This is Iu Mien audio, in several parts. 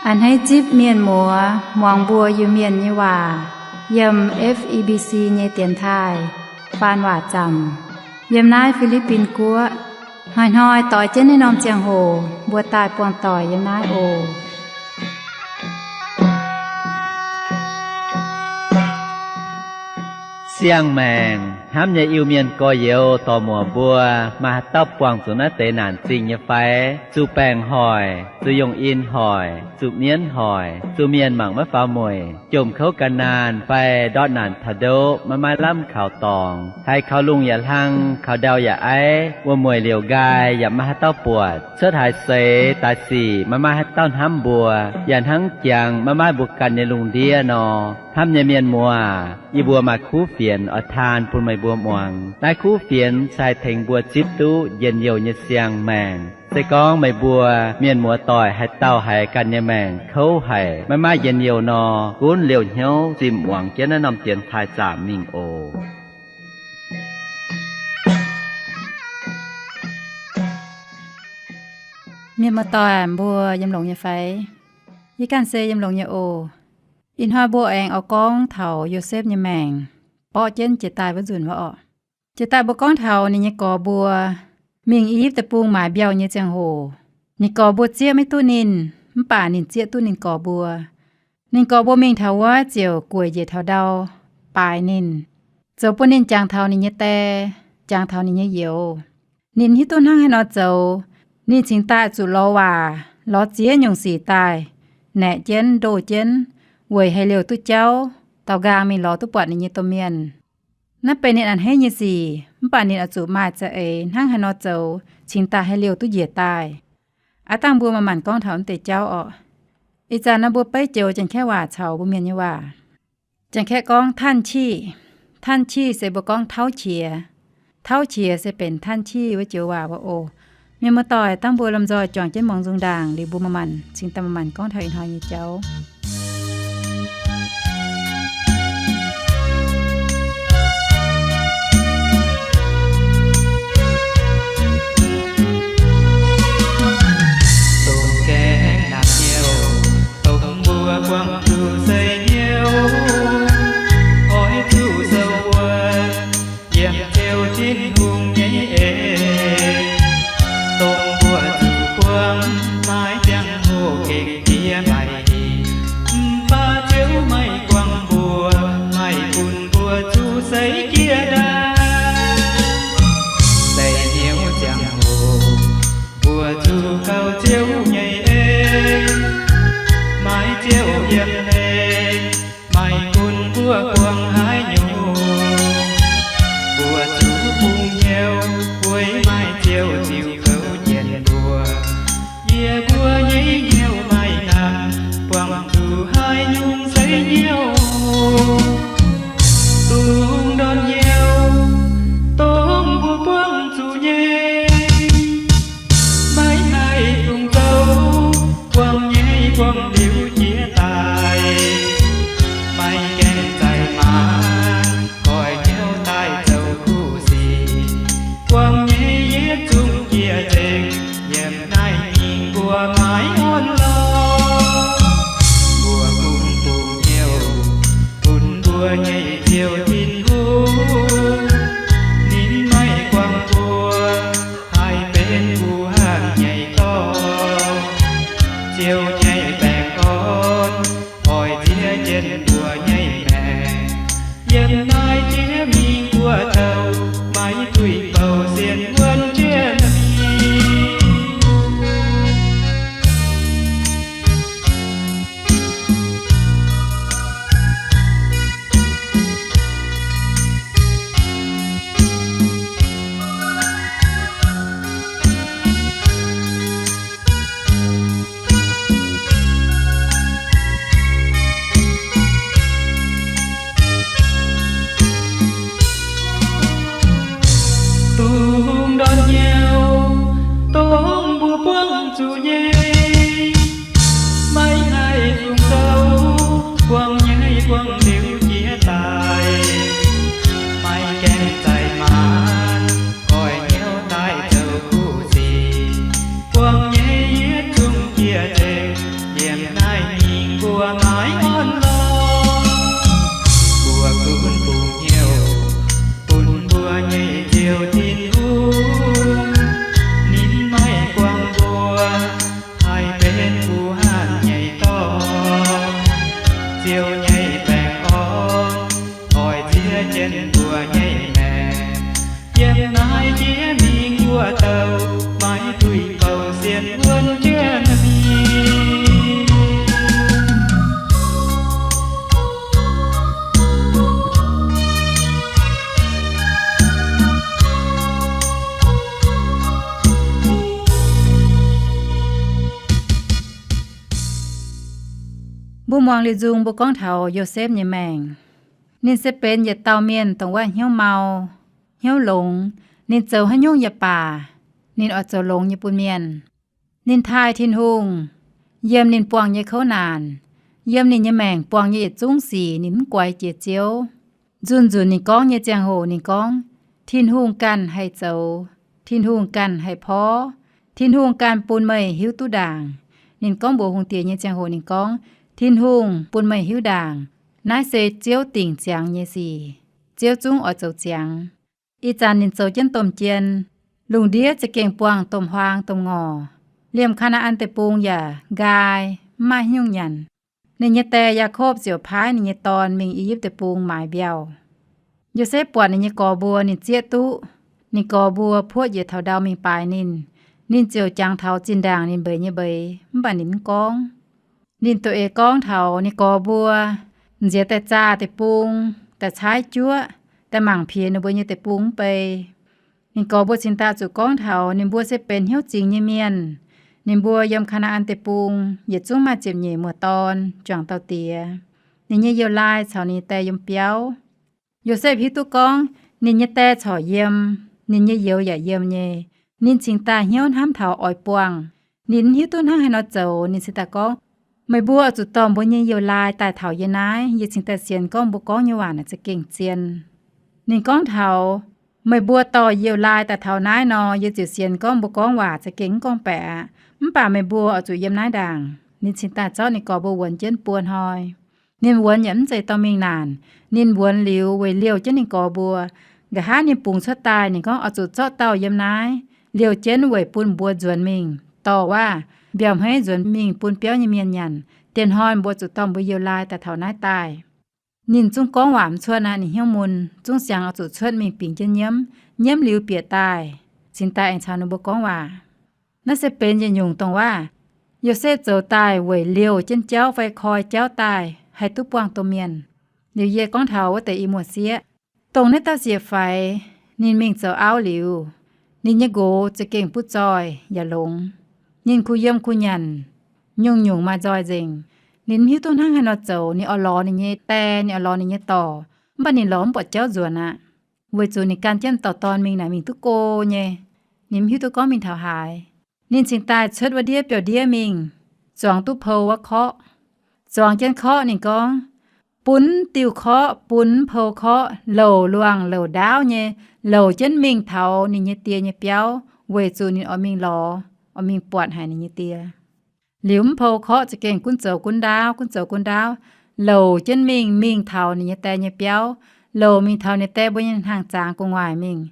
A'hneiv zipv mienh muoz muangx mbuo Iu-Mienh nyei waac yiem F E B C nyei dienx taaih faan waac zaamc yiem naaiv Fi^li^bin Guoqv. Hnoi-hnoi doix jienv naaiv norm ziangh hoc mbuo daaih buangh doic yiem naaiv oc. Siang-maengc hnamv nyei Iu-Mienh gorx-youz dorc-muoc mbuo, maaih haaix dauh buangh zuqc naaiv deix naanc zingh nyei fai? Zuqc baengc hoic, zuqc yongh in hoic, zuqc mienv hoic, zuqc mienh mangc maiv faaux mueic, jomc kouv ga'naanh fai ndortv naanc taux ndoqv maiv maaih lamh kaux dorngx, haiz kaux lungh yaac hlang, kaux ndau yaac aiv, wuom-mueic liouc nqaai yaac maiv maaih haaix dauh buatc, cuotv haaix seix daaih sic maiv maaih haaix dauh hnamv mbuo, yaac hnangv jangx maiv maaih mbuo ganh nyei lungh ndiev nor. Hnamv nyei mienh muoz, yie mbuo maaih kuv fienx oix taan bun meih mbuo muangx. Naaiv kuv fienx se haih tengx mbuo zipv duqv njien-youh nyei siang-maengc. Se gorngv meih mbuo mienh muoz-doic haaix dauh haiz ganh nyei maengc kouv haic, maiv maaih njien-youh nor, gunv liouh hnyouv zimh muangx jienv naaiv norm dienx taaih zaamc mingh oc. Mienh muoz-doic mbuo yiem longx nyei fai? Yie ganh se yiem longx nyei oc. Ih hnoi mbuo aengx oix gorngv taux Yosepv nyei maengc, borqv jienv jiex daaih wuov nzunc wuov orqc. Jiex daaih mbuo gorngv taux ninh nyei gorx mbuo mingh I^yipv Deic-Bung maaiz mbiauh nyei ziangh hoc, ninh gorx mbuo zieqv maiv duqv ninh, mv baac ninh zieqv duqv ninh gorx mbuo. Ninh gorx mbuo mingh taux wuov ziouc gueic njiec taux ndau baaix ninh, zoux bun ninh jangx taux ninh nyei die, jangx taux ninh nyei youz. Ninh hiuv duqv hnangv haaix nor zoux, ninh cingx daaih zuqc lorz waac, lorz ziex nyungc sic daaih, naeqc jienv, ndoh jienv, weic haih liouh duqv jauv, daaux nqaang mingh lorz duqv buatc ninh nyei domh mienh. Naaiv benx ninh a'hneiv nyei sic, mv baac ninh oix zuqc maaih za'eix hnangv haaix nor zoux cingx daaih haih liouh duqv njiec daaih. Aav dangh mbuo manc-manc gorngv taux naaiv deix jauv orqc. Ih zanc naaiv mbuo beiv joux Janx-Kaeqv waac caux mbuo Mienh nyei waac. Janx-Kaeqv gorngv 叹气, 叹气 se mbuo gorngv tauv qiex. Tauv qiex se benx 叹气 wuov joux waac wuov oc. Mienh muoz-doic, dangh mbuo lomh nzoih juangc jienv muangx nzung ndaangc liuz mbuo manc-manc cingx daaih manc-manc gorngv taux ih hnoi nyei jauv. Dongh gaengh naanc hnyouv, dongh mbuo buangh zuqc seix hnyouv, oix zuqc sou wuov yiem Ziouv Tin-Hungh nyei en. Dongh mbuo zuqc buangh naaiv ziangh hoc gengh jiex maaic hingh, mv baac Ziouv maiv guangc mbuo, maiv bun mbuo zuqc seix jiex ndaangc. Seix hnyouv ziangh hoc mbuo zuqc gauh Ziouv nyei en, maiv Ziouv yiem hlen, maiv bun mbuo buangh haaix nyungc. Mbuo zuqc bungx hnyouv weic maiv Ziouv ziux kouv jienv mbuo. Yie mbuo nyei hnyouv maiv hnamv buangh zuqc haaix nyungc seix hnyouv. Dungh ndortv hnyouv dongh mbuo buangh zuqc nyei, maiv haih dungx zoux, buangh nyei buangh liuz jiex daaih, maiv gaengh zaih maanc, goix hnyouv daaih zoux kuv sic, buangh nyei yietv zungv jiex nzengc. Yiem naaiv mingh mbuo maiv orn lorqc, mbuo kungx bungx hnyouv bun mbuo nyei Ziouv Tin-Hungh. Ninh maiv guangc mbuo haih benx mbuo hnyouv nyei dorngx. Ziouv nyei baengh orn oix ziex jienv mbuo nyei maengc. Yiem naaiv jiex mingh mbuo douh maiv duih bouh sienx wuonh jienv mingh. Liouh nyei baengh orn, oix ziex jienv mbuo nyei maengc. Yiem naaiv jiex mingh wuov douh, maiv duih bouh sienx wuonv jienv mingh. Mbuo muangx liuz nzung mbuo gorngv taux Yosepv nyei maengc. Ninh se benx yietc dauh mienh dongh wuov hnyouv mau, hnyouv longx. Ninh zoux haaix nyungc yaac baac, ninh oix zoux longx nyei bun mienh. Ninh taaih Tin-Hungh yiem ninh buangh nyei kouv naanc, yiem ninh nyei maengc buangh nyei yietc zungv sic ninh mv guaix jiex Ziouv. Nzunc nzunc ninh gorngv nyei ziangh hoc ninh gorngv, Tin-Hungh ganh haih zoux, Tin-Hungh ganh haih porv, Tin-Hungh ganh bun meih hiuv duqv ndaangc. Ninh gorngv mbuox hungh diex nyei ziangh hoc ninh gorngv, Tin-Hungh bun meih hiuv ndaangc. Naaiv se Ziouv dingc ziangx nyei sic. Ziouv zungv oix zoux ziangx. Ih zanc ninh zoux jienv domh jien, lungh ndiev za'gengh buangh domh huaang domh ngorc. Liemh Kaa^naa^an Deic-Bung yaac nqaai, mv maaih haaix nyungc nyanc. Ninh nyei die Yaakopv ziouc paaiv ninh nyei dorn mingh I^yipv Deic-Bung maaiz mbiauh. Yosepv buatc ninh nyei gorx mbuo, ninh zieqv duqv ninh gorx mbuo puotv yietc taux ndau mingh baaix ninh. Ninh ziouc jangx taux zinh ndaangc ninh mbeix nyei mbeix, mv baac ninh mv gorngv. Ninh da'eix gorngv taux ninh gorx mbuo nziex daaih zaah deic-bung, daaih caaiv juoqv, daaih mangc piex ninh mbuo nyei deic-bung mv bei. Ninh gorx mbuo cingx daaih zuqc gorngv taux ninh mbuo se benx hnyouv zingx nyei mienh. Ninh mbuo yiem Kaa^naa^an Deic-Bung yietc zungv maaih ziepc nyeic muoz-dorn, juangc dauh diex. Ninh nyei you-lai caux ninh die yiem biauv. Yosepv hiuv duqv gorngv ninh nyei die corc yiem, ninh nyei youz yaac yiem nyei. Ninh cingx daaih hnyouv hnamv taux oix buangh. Ninh mv hiuv duqv hnangv haaix nor zoux, ninh cingx daaih gorngv, Meih mbuo oix zuqc dorh mbuo nyei you-lai daaih taux yie naaiv. Yie cingx daaih sienx gorngv mbuo gorngv nyei waac naaic za'gengh zien. Ninh gorngv taux, Meih mbuo dorh you-lai daaih taux naaiv nor, yie ziouc sienx gorngv mbuo gorngv waac za'gengh mv gorngv baeqc aqv. Mv baac meih mbuo oix zuqc yiem naaiv ndaangc. Ninh cingx daaih zorqv ninh gorx mbuo wuonx jienv buo hnoi. Ninh wuonx yaac mv zeiz dorh mingh naanc. Ninh wuonx liuz weic liouh jienv ninh gorx mbuo. Nqa'haav ninh bungx cuotv daaih, ninh gorngv, Oix zuqc zorqv dauh yiem naaiv liouh jienv weic bun mbuo nzuonx mingh dorh waac-mbiauh hmeiv nzuonx mingh bun biauv nyei mienh nyanc. Dieh hnoi mbuo zuqc dorh mbuo you-lai daaih taux naaiv daaih. Ninh zungv gorngv waac mv cuotv aqv. Ninh hnyouv mun, zungv siangx oix zuqc cuotv mingh bingx jienv nyiemv. Nyiemv liuz bieqc daaih, cingx daaih aengx caux ninh mbuo gorngv waac. Naaiv se benx yietc nyungc dongh waac Yosepv zoux daaih weic liouh jienv jauv fai koi jauv daaih haih duqv buangh domh mienh. Liuz yie gorngv taux wuov deix i muoz-sieqv, dongh naaiv dauh sieqv faix, ninh mingh zoux auv liuz, ninh nyei nqox za'gengh butv zoih yaac longx. Ninh kuh yiem kuh nyanc, nyungc-nyungc maaih nzoih nzengc. Ninh mv hiuv duqv hnangv haaix nor zoux. Ninh oix lorz ninh nyei die, ninh oix lorz ninh nyei dorc, mv baac ninh lorz mv buatc jauv nzuonx aqv. Weic zuqc ninh gan jienv dauh dorn mingh naaic mingh duqv go nyei. Ninh mv hiuv duqv gorngv mingh taux haaix. Ninh cingx daaih cuotv wuov ndiev biauv-ndiev mingh, zuangx duqv pou wuov korqv. Zuangx jienv korqv ninh gorngv, Bun diuh korqv, bun pou korqv, louc luangh louc ndaauv nyei, louc jienv mingh taux ninh nyei die nyei biauv, weic zuqc ninh oix mingh lorz, oix mingh buatc haic ninh nyei die. Liuz mv pou korqv za'gengh gunv zoux gunv ndaauv, gunv zoux gunv ndaauv, louc jienv mingh, mingh taux ninh nyei die nyei biauv, louc mingh taux ninh die mbuo nyei hnaangx-zaangx gu'nguaaic mingh.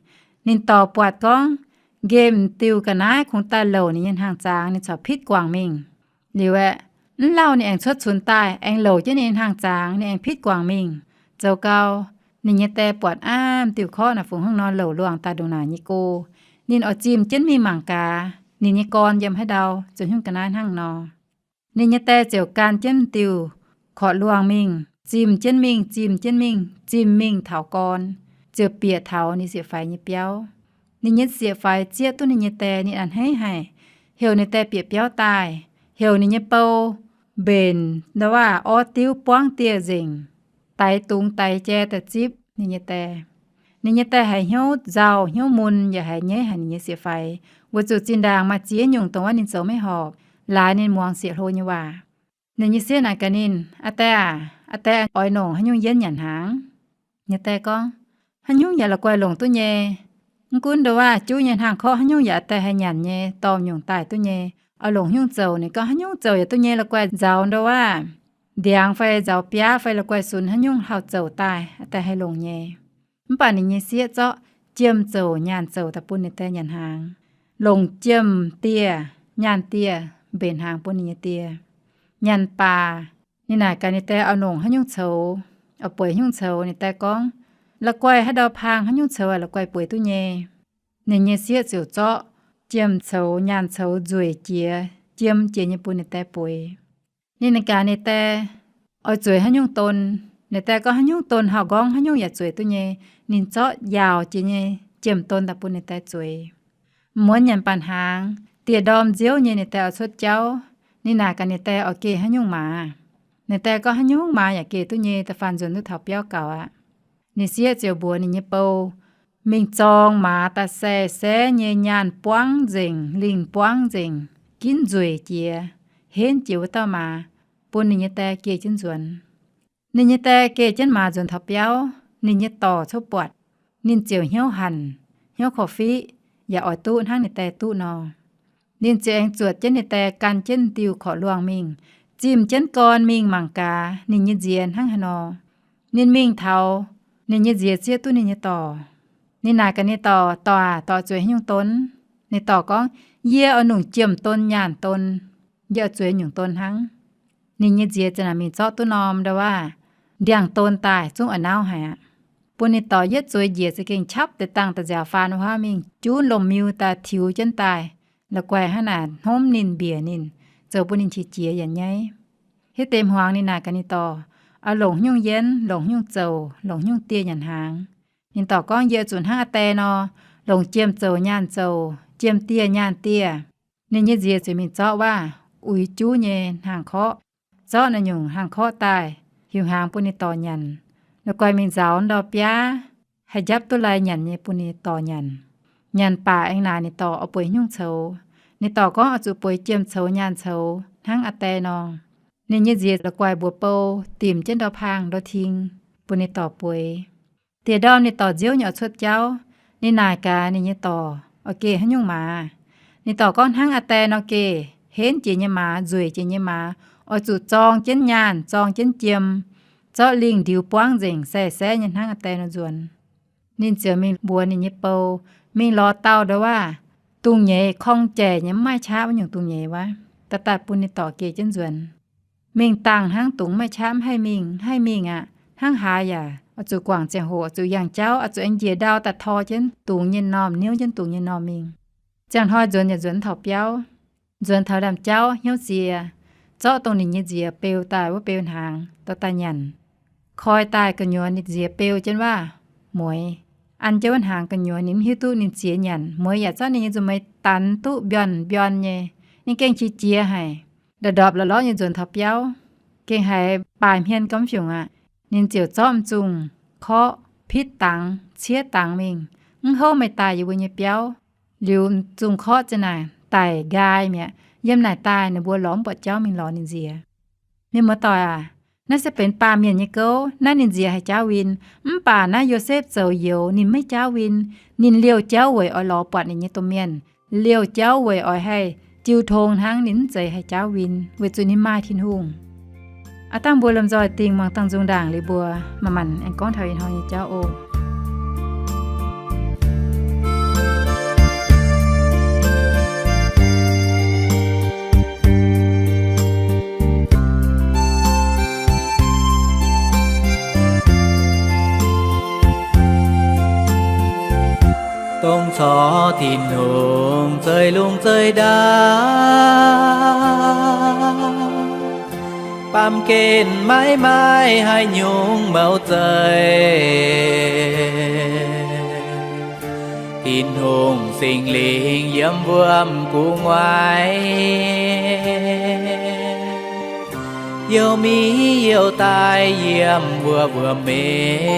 Ninh dorc buatc gorngv, nqemh diuh ga'naaiv kungx daaih louc ninh nyei hnaangx-zaangx, ninh corc pitv guangc mingh. Liuz aeqv, mv lauh ninh aengx cuotv cunx daaih, aengx louc jienv ninh nyei hnaangx-zaangx, ninh aengx pitv guangc mingh. Zoux gau, ninh nyei die buatc aav, m'diuh korqv naaic fungc hnangv nor louc luangh daaih ndongc naaic nyei go. Ninh oix zimh jienv mingh mangc gaax ninh nyei gorn yiem haaix ndau, zoux haaix nyungc ga'naaiv hnangv nor. Ninh nyei die ziouc gan jienv m'diuh korqv luangh mingh, zimh jienv mingh, zimh jienv mingh, zimh mingh taux gorn, ziouc bieqc taux ninh sieqv-faix nyei biauv. Ninh nyei sieqv-faix zieqv duqv ninh nyei die, ninh a'hneiv haic, heuc ninh die bieqc biauv daaih, heuc ninh nyei bou mbenc ndau-waav orv diuv buangv dieh nzengc, daix dungz daix jai daaih zipv ninh nyei die. Ninh nyei die haiz hnyouv nzauh hnyouv mun yaac haiz nyeiv haic ninh nyei sieqv-faix, weic zuqc zinh ndaangc maaih ziex nyungc dongh wuov ninh zoux maiv horpc, laaix ninh muangx sieqv-hlo nyei waac. Ninh nyei sieqv naaic gaax ninh, Aa die aac, aa die oix longc haaix nyungc yienv nyanc hnaangx? Ninh die gorngv, Haaix nyungc yaac la'guaih longc duqv nyei. Mv gunv ndau-waav juv nyei hnaangx-korqv haaix nyungc yaac aa die haih nyanc nyei, dorh nyungc daaih duqv nyei. Oix longc haaix nyungc zouc? Ninh gorngv, Haaix nyungc zouc yaac duqv nyei, la'guaih nzaaux ndau-waav ndiangx fai nzaaux biaav fai la'guaih sunx haaix nyungc hlauv-zouc daaih, aa die haih longc nyei. Mv baac ninh nyei sieqv zorqv jiem-zouc nyaanh zouc daaih bun ninh die nyanc hnaangx. Longc jiem-dieh nyaanh dieh mbenc hnaangx bun ninh nyei die. Nyanc baac Ninh naaic gaax ninh die oix longc haaix nyungc coux, oix bueix haaix nyungc coux. Ninh die gorngv, La'guaih haaix ndau paang haaix nyungc coux la'guaih bueix duqv nyei. Ninh nyei sieqv ziouc zorqv jiem-coux nyaanh coux nzueic jiex, jiem jiex nyei bun ninh die bueix. Ninh naaic gaax ninh die oix zueiz haaix nyungc don. Ninh die gorngv haaix nyungc don hauh nqorngv haaix nyungc yaac zueiz duqv nyei. Ninh zorqv yaauc jiex nyei jiem-don daaih bun ninh die zueiz. Muonz nyanc baac hnaangx, dieh ndorm nziouv nyei ninh die oix cuotv jauv. Ninh naaic gaax ninh die oix geh haaix nyungc maaz. Ninh die gorngv haaix nyungc maaz yaac geh duqv nyei, da'faanh nzuonx duqv taux biauv gaux aqv. Ninh sieqv ziouc mbuox ninh nyei bou, Mingh zorng maaz daaih sai-saeqv nyei, nyaanh buangv nzengc, lingh buangv nzengc, ginv nzueic jiex, henv jiex wuov dauh maaz, bun ninh nyei die geh jienv nzuonx. Ninh nyei die geh jienv maaz nzuonx taux biauv, ninh nyei dorc cuotv buatc. Ninh ziouc hnyouv hanc, hnyouv korv-fiqv, yaac oix duqv hnangv ninh die duqv nor. Ninh ziouc aengx zuotc jienv ninh die gan jienv diuh korqv-luangh mingh, zimh jienv gorn mingh mangc gaax ninh nyei nziex hnangv haaix nor. Ninh mingh taux, ninh nyei nziex zieqv duqv ninh nyei dorc. Ninh naaic gaax ninh dorc, Dorc aac, dorc zueiz haaix nyungc don? Ninh dorc gorngv, Yie oix longc jiem-don nyaanh don. Yie oix zueiz nyungc don hnangv. Ninh nyei nziex ziouc naaic mingh zorqv duqv norm ndau-waav ndiangx-don daaih, zungv oix nauv haic aqv. Bun ninh dorc yietv zueiz njiec za'gengh qapv deix dangh da'nziaaux faan wuov mingh junv lomh miu daaih tiux jienv daaih, la'guaih hnangv naaic hnomv ninh, mbiec ninh, zoux bun ninh qiex jiez yaac nyaiv. Hitv deix hmuangx ninh naaic gaax ninh dorc, Oix longc haaix nyungc yienv, longc haaix nyungc zouc, longc haaix nyungc dieh nyanc hnaangx? Ninh dorc gorngv, Yie zuqc hnangv aa die nor, longc jiem-zouc nyaanh zouc, jiem-dieh nyaanh dieh. Ninh nyei nziex ziouc mingh zorqv waav uix juv nyei hnaangx-korqv, zorqv naaiv nyungc hnaangx-korqv daaih hiuv hnaangx bun ninh dorc nyanc. La'guaih mingh nzaaux ndau-biaav, haih njapv duqv lai nyanc nyei bun ninh dorc nyanc. Nyanc baac aengx naaic ninh dorc oix bueix haaix nyungc coux. Ninh dorc gorngv oix zuqc bueix jiem-coux nyaanh coux hnangv aa die nor. Ninh nyei nziex la'guaih mbuox bou dimc jienv ndau-paang ndau-ting bun ninh dorc bueix. Dieh ndorm ninh dorc nziouv nyei oix cuotv jauv, ninh naaic gaax ninh nyei dorc, Oix geh haaix nyungc maaz? Ninh dorc gorngv, Hnangv aa die nor geh, henv jiex nyei maaz, nzueic jiex nyei maaz, oix zuqc zorng jienv nyaanh, zorng jienv jiem, zorqv lingh ndiux buangv nzengc, sai-saeqv nyei hnangv aa die nor nzuonx. Ninh ziouc mingh mbuox ninh nyei bou, Mingh lorz dauh ndau-waav dungz-nyeiz korng-jaic nyei, mv maaih qaqv wuov nyungc dungz-nyeiz wuov, daaih daaih bun ninh dorc geh jienv nzuonx. Mingh dangh hnangv dungz mv maaih qaqv, mv haih mingh, mv haih mingh aqv. Hnangv haaix yaac oix zuqc guangc ziangh hoc, oix zuqc yangh jauv, oix zuqc aengx njiec ndau daaih tor jienv dungz nyei m'normh, niouv jienv dungz nyei m'normh mingh. Ziangh hnoi nzuonx yaac nzuonx taux biauv, nzuonx taux ndaamv-jauv hnyouv ziex, zorqv dongh ninh nyei nziex beu daaih wuov beu hnaangx dorh daaih nyanc. Koi daaih gu'nyuoz ninh nziex beu jienv waav mueiz. An jienv wuov hnaangx gu'nyuoz ninh mv hiuv duqv ninh ziex nyanc. Mueiz yaac zorqv ninh nyei nzunc mueiz danx duqv mbiorn mbiorn nyei. Ninh gengh qiex jiez haic. Ndorpc ndorpc lorqc lorqc nyei nzuonx taux biauv, gengh haiz baaix hmien gormx fiungc aqv. Ninh ziouc zorqv m'zungh korqv pitv dangx, ciev dangx mingh, mv houv meih daaih yie mbuo nyei biauv. Liuz m'zungh korqv ziouc naaic daic nqaai mi'aqv. Yiem naaic daaih ninh mbuo lorz mv buatc jauv mingh lorz ninh nziex. Mienh muoz-doic aac, naaiv se benx baamh mienh nyei gouv. Naaiv ninh nziex haih jaauv win, mv baac naaiv Yosepv zoux youz ninh maiv jaauv win. Ninh liouh jauv weic oix lorz buatc ninh nyei domh mienh, liouh jauv weic oix haih jiu tong hnangv, ninh mv zeiz haih jaauv win, weic zuqc ninh maaih Tin-Hungh. Aav dangh mbuo lomh nzoih dingh muangx dangh nzung ndaangc liuz mbuo manc-manc aengx gorngv taux ih hnoi nyei jauv oc. Dongh corc Tin-Hungh zeix lungh zeix ndau, baamh gen maiv maaih haaix nyungc mouc zeiz. Tin-Hungh Singx Lingh yiem wuom gu'nguaaic, youh mi youh daaih yiem wuov wuom-mienh.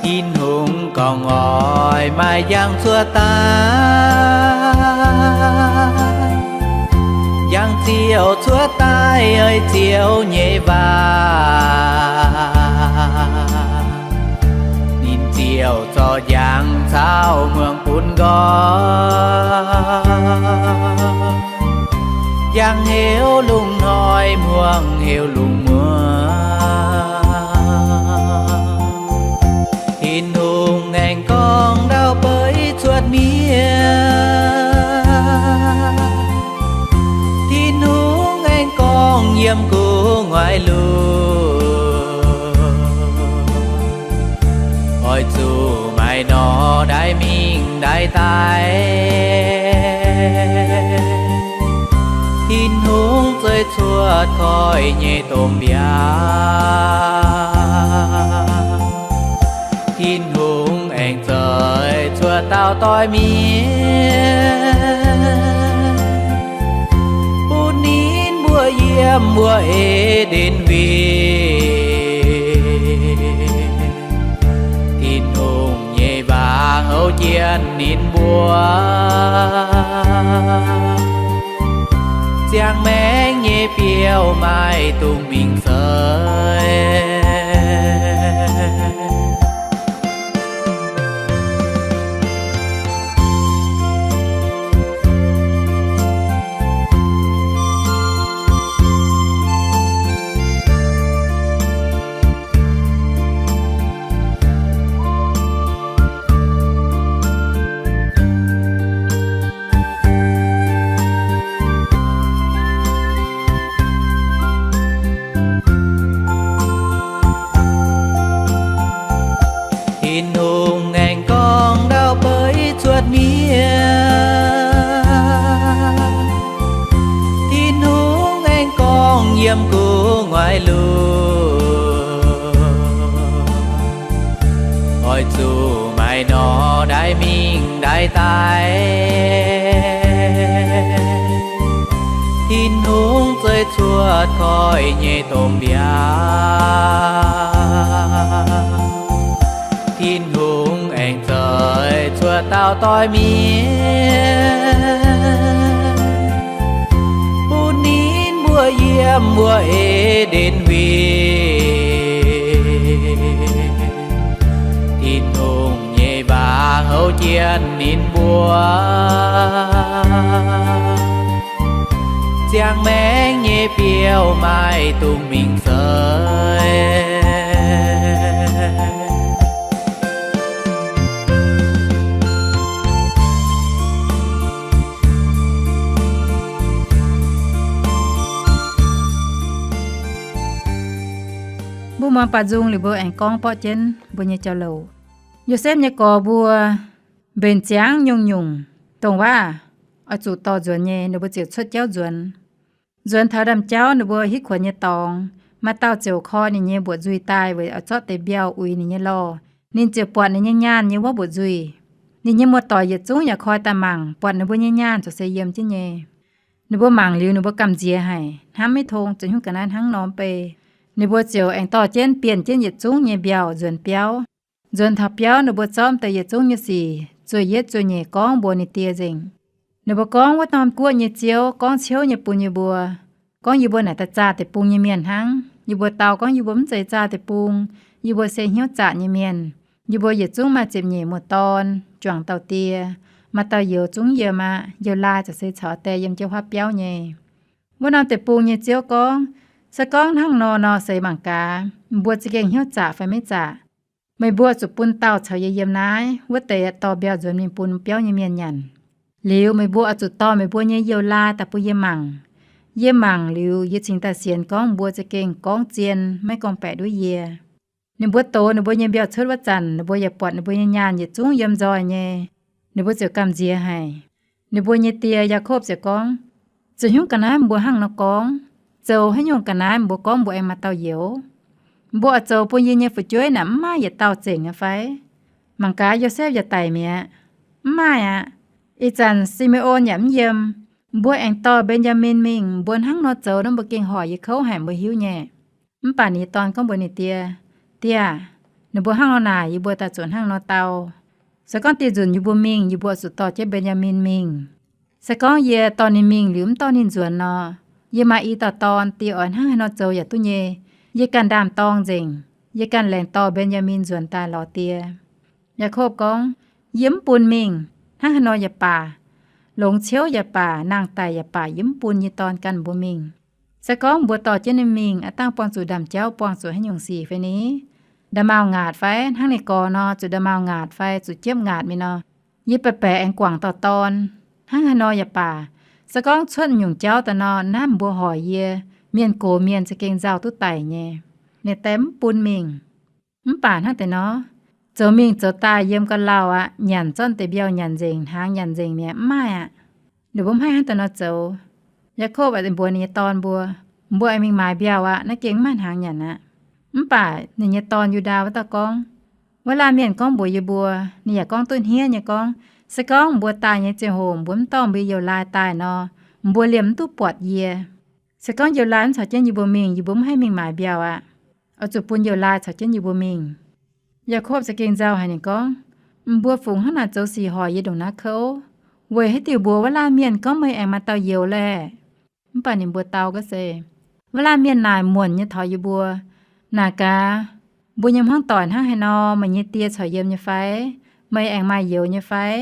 Tin-Hungh gorngv oix maaih njang cuotv daaih, njang ziouc cuotv daaih, ei Ziouv nyei waac. Ninh ziouc zorqv njang caux muangx bun nqoi, njang heuc lungh hnoi, muangx heuc lungh muoz. Tin-Hungh aengx gorngv ndau beiv cuotv mienh. Tin-Hungh yiem gu'nguaaic lungh, oix zuqc maaih norm ndaaih mingh ndaaih daaih. Tin-Hungh zueih cuotv koiv nyei domh mbiaauc. Tin-Hungh aengx zueih cuotv dauh doix mienh, bun ninh mbuo yiem wuov E^nden Huingx. Tin-Hungh nyei waac houv jienv ninh mbuo, ziangh maengc nyei biouv maaih dungz mingh seix. Tin-Hungh aengx gorngv ndau beiv cuotv mienh. Tin-Hungh aengx gorngv yiem gu'nguaaic lungh, oix zuqc maaih norm ndaaih mingh ndaaih daaih. Tin-Hungh zueih cuotv koiv nyei domh mbiaauc. Tin-Hungh aengx zueih cuotv dauh doix mienh, bun ninh mbuo yiem wuov E^nden Huingx. Tin-Hungh nyei waac houv jienv ninh mbuo, ziangh maengc nyei biouv maaih dungz mingh seix. Mbuo muangx baac nzung liuz mbuo aengx gorngv borqv jienv mbuo nyei jauv-louc. Yosepv nyei gorx mbuo mbenc ziangx nyungc-nyungc, dongh waav oix zuqc dorh nzuonx nyei, ninh mbuo ziouc cuotv jauv nzuonx. Nzuonx taux ndaamv-jauv ninh mbuo hitv kuonx nyei dorngx, maaih dauh ziouc koi ninh nyei mbuoqc nzuih daaih weic oix zorqv deix mbiauh uix ninh nyei lorh. Ninh ziouc buatc ninh nyei nyaanh nyei wuov mbuoqc nzuih. Ninh nyei muoz-doic yietc zungv yaac koi daaih mangc, buatc ninh mbuo nyei nyaanh ziouc se yiem jienv nyei. Ninh mbuo mangc liuz ninh mbuo gamh nziex haic, hnamv maiv tong, ziouc hnyouv ga'naaiv hnangv nor mv bei. Ninh mbuo ziouc aengx dorh jienv bienh jienv yietc zungv nyei mbiauh nzuonx biauv. Nzuonx taux biauv ninh mbuo zorqv deix yietc zungv nyei sic zueih yietv zueih nyeic gorngv mbuox ninh die nzengc. Ninh mbuo gorngv, wuov norm guoqv nyei ziouv gorngv ciouv nyei bun yie mbuo, gorngv yie mbuo naaic daaih zaah deic-bung nyei mienh hnangv. Yie mbuo dau gorngv yie mbuo mv zeiz zaah deic-bung, yie mbuo se hnyouv zaqc nyei mienh. Yie mbuo yietc zungv maaih ziepc nyeic muoz-dorn, juangc dauh die, maaih dauh youz zungv yiem aqv. Youz-laai ziouc se caux die yiem jienv wuov biauv nyei. Wuov norm deic-bung nyei ziouv gorngv, se gorngv hnangv nor nor se mangc gaax, mbuo za'gengh hnyouv zaqc fai maiv zaqc. Meih mbuo zuqc bun dauh caux yie yiem naaiv, wuov deix dorh mbiauh nzuonx mingh bun biauv nyei mienh nyanc. Liuz meih mbuo oix zuqc dorh meih mbuo nyei youz-laai daaih bun yie mangc. Yie mangc liuz yie cingx daaih sienx gorngv mbuo za'gengh gorngv zien, maiv gorngv-baeqc nduov yie. Ninh mbuo dox ninh mbuo nyei mbiauh cuotv wuov zanc, ninh mbuo yaac buatc ninh mbuo nyei nyaanh yietc zungv yiem nzoih nyei. Ninh mbuo ziouc gamh nziex haic. Ninh mbuo nyei die, Yaakopv, ziouc gorngv, ziouc hnyouv ga'naaiv mbuo hnangv nor gorngv, zoux haaix nyungc ga'naaiv mbuo gorngv mbuo aengx maaih dauh youz? Mbuo oix zoux bun yie nyei fu'jueiv naaic mv maaih yietc dauh zengc nyei fai? Mangc gaax, Yosepv yaac daic mi'aqv. Mv maaih aqv. Ih zanc Si^me^on yaac mv yiem. Mbuo aengx dorh Mben^yaa^min mingh. Mbuo hnangv nor zoux nor mbuo gengh hoic yie kouv haic, mbuo hiuv nyei. Mv baac ninh nyei dorn gorngv mbuox ninh die, Die aah, ninh mbuo hnangv nor naaic, yie mbuo daaih zuqc hnangv nor dau. Se gorngv dieh nzunc yie mbuo mingh, yie mbuo zuqc dorh jienv Mben^yaa^min mingh. Se gorngv yie dorh ninh mingh liuz mv dorh ninh nzuonx nor, yie maaih i dauh dorn, die oix hnangv haaix nor zoux yaac duqv nyei. Yie ganh ndaam-dorng nzengc. Yie ganh laengz dorh Mben^yaa^min nzuonx daaih lorz die. Yaakopv gorngv, Yie mv bun mingh. Hnangv haaix nor yaac baac, longx ciouv yaac baac, nangh daic yaac baac, yie mv bun yie dorn ganh mbuo mingh. Se gorngv mbuo dorh jienv ninh mingh, aav dangh buangh zuqc ndaamv-jauv, buangh zuqc haaix nyungc sic fai ni? Nda'maauh ngaatc fai? Hnangv ninh gorx nor, zuqc nda'maauh ngaatc fai zuqc jiepv ngaatc mingh nor, yie baeqc baeqc aengx guangc dauh dorn. Hnangv haaix nor yaac baac, se gorngv cuotv nyungc jauv daaih nor, naaiv mbuo hoic yie, mienh gox mienh za'gengh nzauh duqv daic nyei. Ninh die mv bun mingh. Mv baac hnangv deix nor, zoux mingh zoux daaih yiem ga'lauh aqv, nyanc zorqv deix mbiauh nyanc nzengc, hnaangx nyanc nzengc mi'aqv, mv maaih aqv. Ninh mbuo mv haih hnangv deix nor zoux. Yaakopv aengx mbuox ninh nyei dorn mbuo, Mbuo aengx mingh maaiz mbiauh aqv, naaiv gengh mv maaih hnaangx nyanc aqv. Mv baac ninh nyei dorn Yu^ndaa wuov dauh gorngv, Wuov laanh mienh gorngv mbuox yie mbuo, ninh yaac gorngv duqv hniev nyei gorngv, Se gorngv mbuo daaih nyei ziangh hoc mbuo mv dorh mbuo youz-laai daaih nor, mbuo liemh mv duqv buatc yie. Se gorngv youz-laai mv caux jienv yie mbuo mingh, yie mbuo mv haih mingh maaiz mbiauh aqv. Oix zuqc bun youz-laai caux jienv yie mbuo mingh. Yaakopv za'gengh nzauh haic, ninh gorngv, Mbuo fungc hnangv naaic zoux sic hoic yie ndongc naaiv kouv, weic haaix diuc mbuox wuov laanh mienh gorngv meih aengx maaih dauh youz laeh? Mv baac ninh mbuo dau gorngv se, Wuov laanh mienh naaic muonc nyei taux yie mbuo. Naaic gaax, mbuo nyei hmuangv doic hnangv haaix nor, meih nyei die corc yiem nyei fai? Meih aengx maaih youz nyei fai?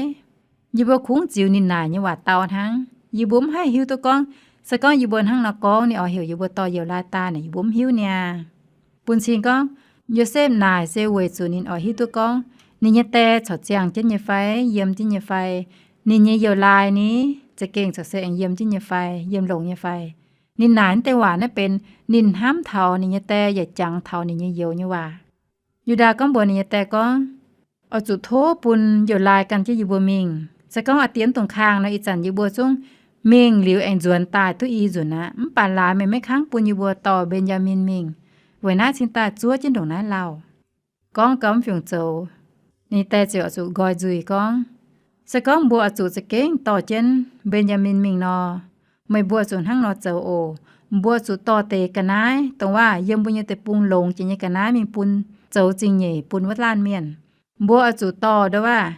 Yie mbuo kungx ziux ninh naaic nyei waac dau hnangv. Yie mbuo mv haih hiuv duqv gorngv, se gorngv yie mbuo hnangv nor gorngv, ninh oix heuc yie mbuo dorh youz-laai daaih naaic, yie mbuo mv hiuv niaa. Bun cing gorngv, Yosepv naaic se weic zuqc ninh oix hiuv duqv gorngv, ninh nyei die corc ziangh jienv nyei fai, yiem jienv nyei fai, ninh nyei youz-laai ni za'gengh corc se aengx yiem jienv nyei fai, yiem longx nyei fai. Ninh naaic naaiv deix waac naaiv benx ninh hnamv taux ninh nyei die yaac jangx taux ninh nyei youz nyei waac. Yu^ndaa gorngv mbuox ninh nyei die gorngv, Oix zuqc tov bun youz-laai gan jienv yie mbuo mingh. Se gorngv a'diex mv dungx kangh nor, ih zanc yie mbuo zungv mingh liuz aengx nzuonx daaih duqv i nzunc aqv. Mv baac laaix meih maiv kangv bun yie mbuo dorh Mben^yaa^min mingh, weic naaiv cingx daaih zuov jienv ndongc naaiv lauh. Gorngv gau mv fiungc zoux, ninh die ziouc oix zuqc nqoi nzuih gorngv, Se gorngv mbuo oix zuqc za'gengh dorh jienv Mben^yaa^min mingh nor, meih mbuo zuqc hnangv nor zoux oc. Mbuo zuqc dorh deix ga'naaiv, dongh waac yiem mbuo nyei deic-bung longx jiex nyei ga'naaiv mingh bun, zoux zingh nyeic bun wuov laanh mienh. Mbuo oix zuqc dorh ndo waac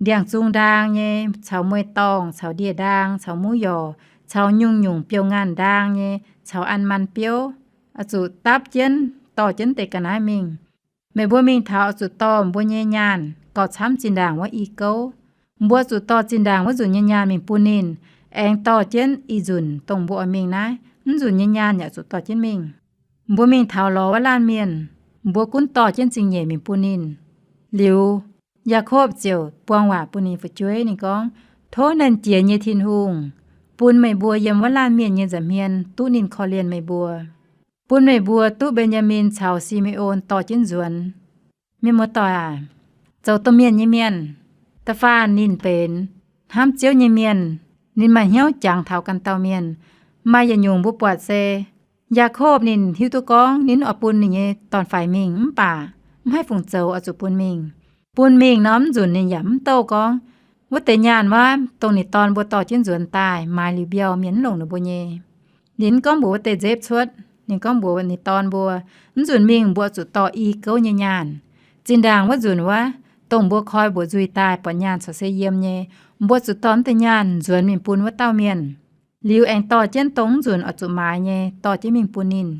ndiangx-zung ndaang nyei, caux mueiz-dorngh, caux ndie-ndaang, caux muv yorc, caux nyungc-nyungc biouv-ngaanh ndaang nyei, caux an man biouv, oix zuqc dapv jienv dorh jienv deix ga'naaiv mingh. Meih mbuo mingh taux oix zuqc dorh mbuo nyei nyaanh gauh camv zinh ndaangc wuov i gouv. Mbuo zuqc dorh zinh ndaangc wuov nzunc nyei nyaanh mingh bun ninh, aengx dorh jienv ih nzunc dongh mbuo oix mingh naaiv, mv nzunc nyei nyaanh yaac zuqc dorh jienv mingh. Mbuo mingh taux lorz wuov laanh mienh, mbuo gunv dorh jienv zingh nyeic mingh bun ninh. Liuz, Yaakopv ziouc buang waac bun ninh fu'jueiv. Ninh gorngv, Tov Nernh Jiex nyei Tin-Hungh bun meih mbuo yiem wuov laanh mienh nyei nza'hmien duqv ninh korv-lienh meih mbuo, bun meih mbuo duqv Mben^yaa^min caux Si^me^on dorh jienv nzuonx. Mienh muoz-doic aac, zoux domh mienh nyei mienh, da'faanh ninh benx hnamv Ziouv nyei mienh, ninh maaih hnyouv jangx taux ganh dauh mienh. Maaih yietc nyungc mbuo buatc se, Yaakopv ninh hiuv duqv gorngv ninh oix bun ninh nyei dorn-faix mingh, mv baac mv haih fungc zoux oix zuqc bun mingh. Bun mingh nor, mv nzunc ninh yaac mv douh gorngv, wuov deix nyaanh wuov dongh ninh dorn mbuo dorh jienv nzuonx daaih maaiz liuz mbiauh mienh mv longc ninh mbuo nyei. Ninh mv gorngv mbuox wuov deix nzepv cuotv, ninh gorngv mbuox ninh dorn mbuo, Mv nzunc mingh mbuo zuqc dorh i gouv nyei nyaanh. Zinh ndaangc wuov nzunc wuov, dongh mbuo koi mbuoqc nzuih daaih buatc nyaanh corc se yiem nyei, mbuo zuqc dorh mv deix nyaanh nzuonx mingh bun wuov dauh mienh. Liuz aengx dorh jienv dongh mv nzunc oix zuqc maaiz nyei dorh jienv mingh bun ninh.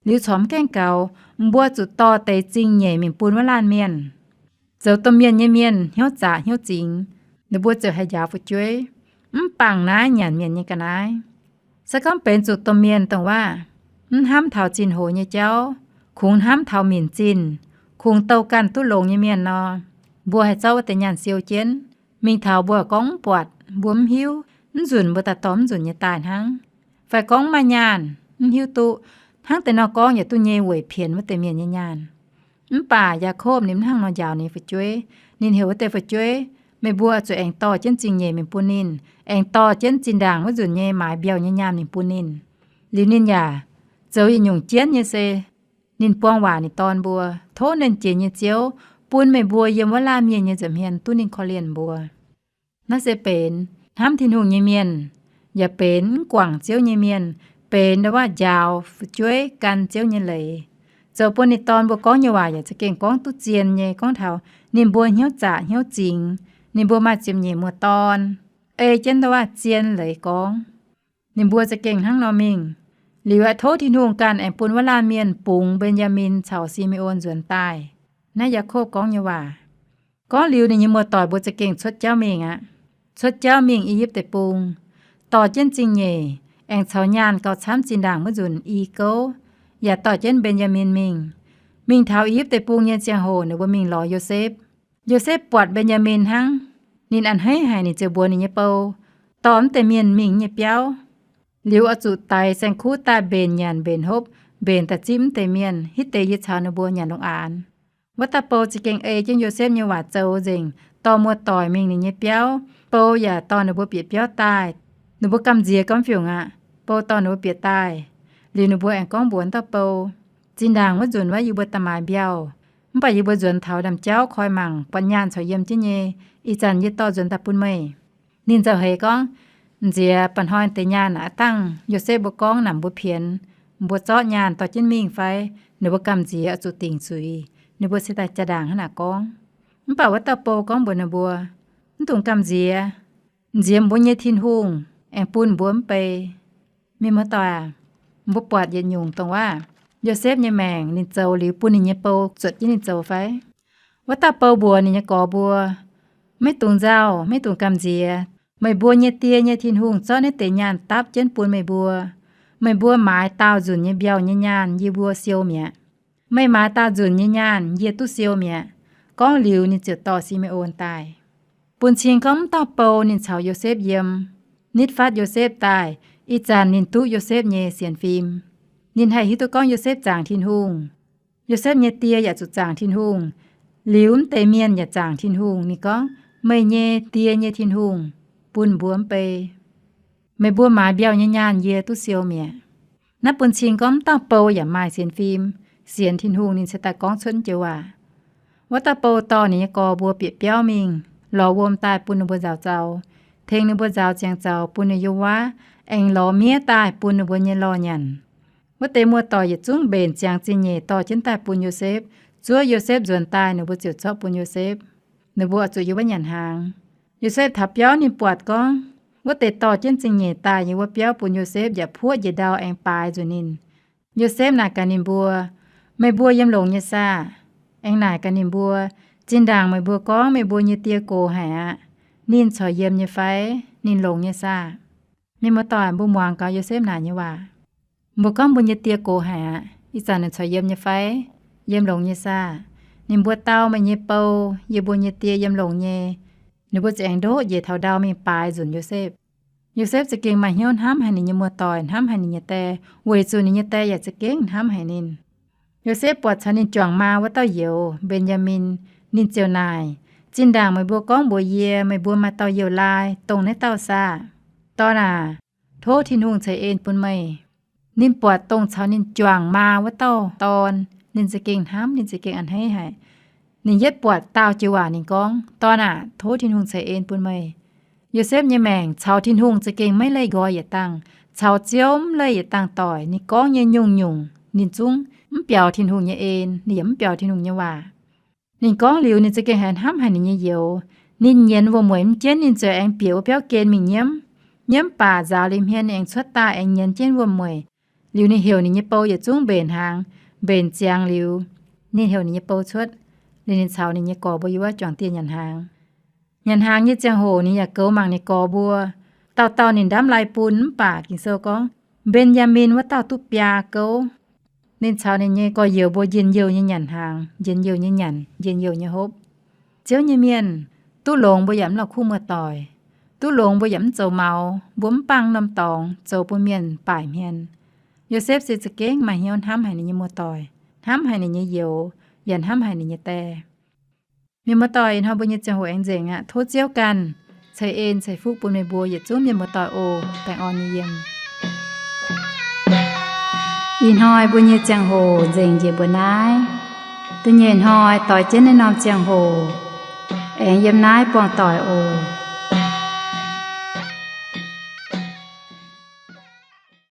Liuz corc mv gaengh gaux, mbuo zuqc dorh deix zingh nyeic mingh bun wuov laanh mienh. Zoux domh mienh nyei mienh hnyouv zaqc hnyouv zingx, ninh mbuo ziouc haih njaaux fu'jueiv, mv bangc naaiv nyanc mienh nyei ga'naaiv. Se gorngv benx zuqc domh mienh dongh waac mv hnamv taux zinh hoz nyei jauv, kungx hnamv taux minc zinh, kungx douh ganh duqv longx nyei mienh nor, mbuo haih zorqv wuov deix nyaanh siou jienv. Mingh taux mbuo gorngv mv buatc, mbuo mv hiuv, mv nzunc mbuo daaih dorh mv nzunc nyei daaih hnangv. Fai gorngv mv maaih nyaanh, mv hiuv duqv, hnangv deix nor gorngv yietc duqv nyei weic pienx wuov deix mienh nyei nyaanh. Mv baac Yaakopv ninh mv hnangv nor njaaux ninh fu'jueiv. Ninh heuc wuov deix fu'jueiv, Meih mbuo zuqc aengx dorh jienv zingh nyeic mingh bun ninh, aengx dorh jienv zinh ndaangc wuov nzunc nyei maaiz mbiauh nyei nyaanh mingh bun ninh. Liuz ninh yaac zoux yietc nyungc jienv nyei se, ninh buang waac ninh dorn mbuo, Tov Nernh Jiex nyei Ziouv bun meih mbuo yiem wuov laanh mienh nyei nza'hmien duqv ninh korv-lienh mbuo. Naaiv se benx hnamv Tin-Hungh nyei mienh, yaac benx mv guangc Ziouv nyei mienh, benx ndo waac njaaux fu'jueiv gan Ziouv nyei leiz. Zoux bun ninh dorn mbuo gorngv nyei waac yaac za'gengh gorngv duqv zien nyei, gorngv taux ninh mbuo hnyouv zaqc hnyouv zingx, ninh mbuo maaih ziepc nyeic muoz-dorn, ei jienv ndo waac zien leiz gorngv. Ninh mbuo za'gengh hnangv nor mingh. Liuz aeqv, tov Tin-Hungh ganh aengx bun wuov laanh mienh bungx Mben^yaa^min caux Si^me^on nzuonx daaih. Naaiv Yaakopv gorngv nyei waac. Gorngv liuz ninh nyei muoz-doic mbuo za'gengh cuotv jauv mingh aqv. Cuotv jauv mingh I^yipv Deic-Bung, dorh jienv zingh nyeic, aengx caux nyaanh gauh camv zinh ndaangc wuov nzunc i gouv, yaac dorh jienv Mben^yaa^min mingh. Mingh taux I^yipv Deic-Bung nyei ziangh hoc ninh mbuo mingh lorz Yosepv. Yosepv buatc Mben^yaa^min hnangv, ninh a'hneiv haic, ninh ziouc mbuox ninh nyei bou, Dorh mv deix mienh mingh nyei biauv. Liuz oix zuqc daix saeng-kuv daaih mbenc nyanc mbenc hopv, mbenc daaih zipv mv deix mienh, hitv deix yie caux ninh mbuo nyanc longx-aanx. Wuov dauh bou za'gengh ei jienv Yosepv nyei waac zoux nzengc, dorh muoz-doic mingh ninh nyei biauv. Bou yaac dorh ninh mbuo bieqc biauv daaih. Ninh mbuo gamh nziex gormx fiungc aqv. Bou dorh ninh mbuo bieqc daaih. Liuz ninh mbuo aengx gorngv mbuox dauh bou, Zinh ndaangc wuov nzunc wuov yie mbuo da'maaiz mbiauh, mv baac yie mbuo nzuonx taux ndaamv-jauv koi mangc buatc nyaanh corc yiem jienv nyei. Ih zanc yie dorh nzuonx daaih bun meih. Ninh nzauh heix gorngv, Nziex ba'hnoi deix nyaanh aqv dangh Yosepv mbuo gorngv naaic mbuo pienx, mbuo zorqv nyaanh dorh jienv mingh fai? Ninh mbuo gamh nziex oix zuqc dingc zuiz. Ninh mbuo se daaih jaa-ndaangc hnangv naaic gorngv. Mv baac wuov dauh bou gorngv mbuox ninh mbuo, Mv dungx gamh nziex. Nziex mbuo nyei Tin-Hungh aengx bun mbuo mv bei. Mienh muoz-doic aac, mbuo buatc yietc nyungc dongh waac, Yosepv nyei maengc ninh zoux liuz bun ninh nyei bou zuotc jienv ninh zoux fai? Wuov dauh bou mbuox ninh nyei gorx mbuo, Maiv dungx nzauh, maiv dungx gamh nziex. Meih mbuo nyei die nyei Tin-Hungh zorqv naaiv deix nyaanh dapv jienv bun meih mbuo. Meih mbuo maaiz daauh nzunc nyei mbiauh nyei nyaanh yie mbuo siou mi'aqv. Meih maaiz daauh nzunc nyei nyaanh yie duqv siou mi'aqv. Gorngv liuz ninh ziouc dorh Si^me^on daaih. Bun cing gorngv mv dauh bou ninh caux Yosepv yiem, nitv fatv Yosepv daaih. Ih zanc ninh duqv Yosepv nyei sienx fim. Ninh haih hiuv duqv gorngv Yosepv zaangc Tin-Hungh. Yosepv nyei die yaac zuqc zaangc Tin-Hungh. Liuz mv deix mienh yaac zaangc Tin-Hungh. Ninh gorngv, Meih nyei die nyei Tin-Hungh bun mbuo mv bei. Meih mbuo maaiz mbiauh nyei nyaanh yie duqv siou mi'aqv. Naaiv bun cing gorngv mv dauh bou yaac maaih sienx fim, sienx Tin-Hungh ninh se daaih gorngv cuotv joux waac. Wuov dauh bou dorh ninh nyei gorx mbuo bieqc biauv mingh, lorz wuom daaih bun ninh mbuo nzaaux zaux, tengx ninh mbuo nzaaux ziangx zaux bun ninh yiem wuov, aengx lorz miev daaih bun ninh mbuo nyei lorh nyanc. Wuov deix muoz-doic yietc zungv mbenc ziangx zingh nyeic dorh jienv daaih bun Yosepv, zuov Yosepv nzuonx daaih ninh mbuo ziouc zorqv bun Yosepv. Ninh mbuo oix zuqc yiem wuov nyanc hnaangx. Yosepv taux biauv ninh buatc gorngv wuov deix dorh jienv zingh nyeic daaih nyei wuov biauv bun Yosepv yaac puoqv njiec ndau aengx baaix nzunc ninh. Yosepv naaic gaax ninh mbuo, Meih mbuo yiem longx nyei saah? Aengx naaic gaax ninh mbuo, Zinh ndaangc meih mbuo gorngv meih mbuo nyei die gox haic aqv. Ninh corc yiem nyei fai? Ninh longx nyei saah? Mienh muoz-doic, mbuo muangx gaax Yosepv naaic nyei waac. Mbuo gorngv mbuo nyei die gox haic aqv. Ih zanc ninh corc yiem nyei fai? Yiem longx nyei saah? Ninh mbuo dau meih nyei bou, Yie mbuo nyei die yiem longx nyei. Ninh mbuo ziouc aengx ndoqv njiec taux ndau mingh baaix nzunc Yosepv. Yosepv za'gengh maaih hnyouv hnamv haic ninh nyei muoz-doic, hnamv haic ninh nyei die, weic zuqc ninh nyei die yaac za'gengh hnamv haic ninh. Yosepv buatc caux ninh juangc maa wuov dauh youz, Mben^yaa^min, ninh ziouc naaic, Zinh ndaangc meih mbuo gorngv mbuox yie meih mbuo maaih dauh youz laai, dongh naaiv dauh saah? Dorn aac, tov Tin-Hungh ceix en bun meih. Ninh buatc dongh caux ninh juangc maa wuov dauh dorn, ninh za'gengh hnamv, ninh za'gengh a'hneiv haic. Ninh yietv buatc daauh joux waac ninh gorngv, Dorn aac, tov Tin-Hungh ceix en bun meih. Yosepv nyei maengc caux Tin-Hungh za'gengh maiv leih nqoi yietc dangh, caux Ziouv mv leih yietc dangh doic. Ninh gorngv nyei nyungc-nyungc ninh zungv mv biaux Tin-Hungh nyei en, ninh yaac mv biaux Tin-Hungh nyei waac. Ninh gorngv liuz ninh za'gengh haiz hnamv haic ninh nyei youz. Ninh nyienz wuom-mueic mv jienv, ninh ziouc aengx bieqc wuov biauv gen mingh nyiemv. Nyiemv baac nzaaux liuz hmien ninh aengx cuotv daaih aengx nyienz jienv wuom-mueic. Liuz ninh heuc ninh nyei bou yietc zungv mbenc hnaangx. Mbenc ziangx liuz, ninh heuc ninh nyei bou cuotv. Liuz ninh caux ninh nyei gorx mbuo yiem wuov juangc dieh nyanc hnaangx. Nyanc hnaangx nyei ziangh hoc ninh yaac goux mangc ninh gorx mbuo. Dauh dauh ninh ndamv lai bun, mv baac Ging-Sou gorngv, Mben^yaa^min wuov dauh duqv biaa gouv. Ninh caux ninh nyei gorx-youz mbuo njien-youh nyei nyanc hnaangx, njien-youh nyei nyanc, njien-youh nyei hopv. Ziouv nyei mienh, duqv longx mbuo yaac mv la'kuqv muoz-doic. Duqv longx mbuo yaac mv zoux maux, mbuo mv bangh norm dorngx zoux bun mienh baaic hmien. Yosepv se za'gengh maaih hnyouv hnamv haic ninh nyei muoz-doic, hnamv haic ninh nyei youz, yaac hnamv haic ninh nyei die. Mienh muoz-doic, ih hnoi mbuo nyei ziangh hoc aengx nzengc aqv. Tov Ziouv ganh ceix en ceix fuqv bun meih mbuo yietc zungv mienh muoz-doic oc. Baengh orn nyei yiem. Ih hnoi mbuo nyei ziangh hoc nzengc njiec mbuo naaiv. Da'nyeic hnoi doix jienv naaiv norm ziangh hoc aengx yiem naaiv buangh doic oc.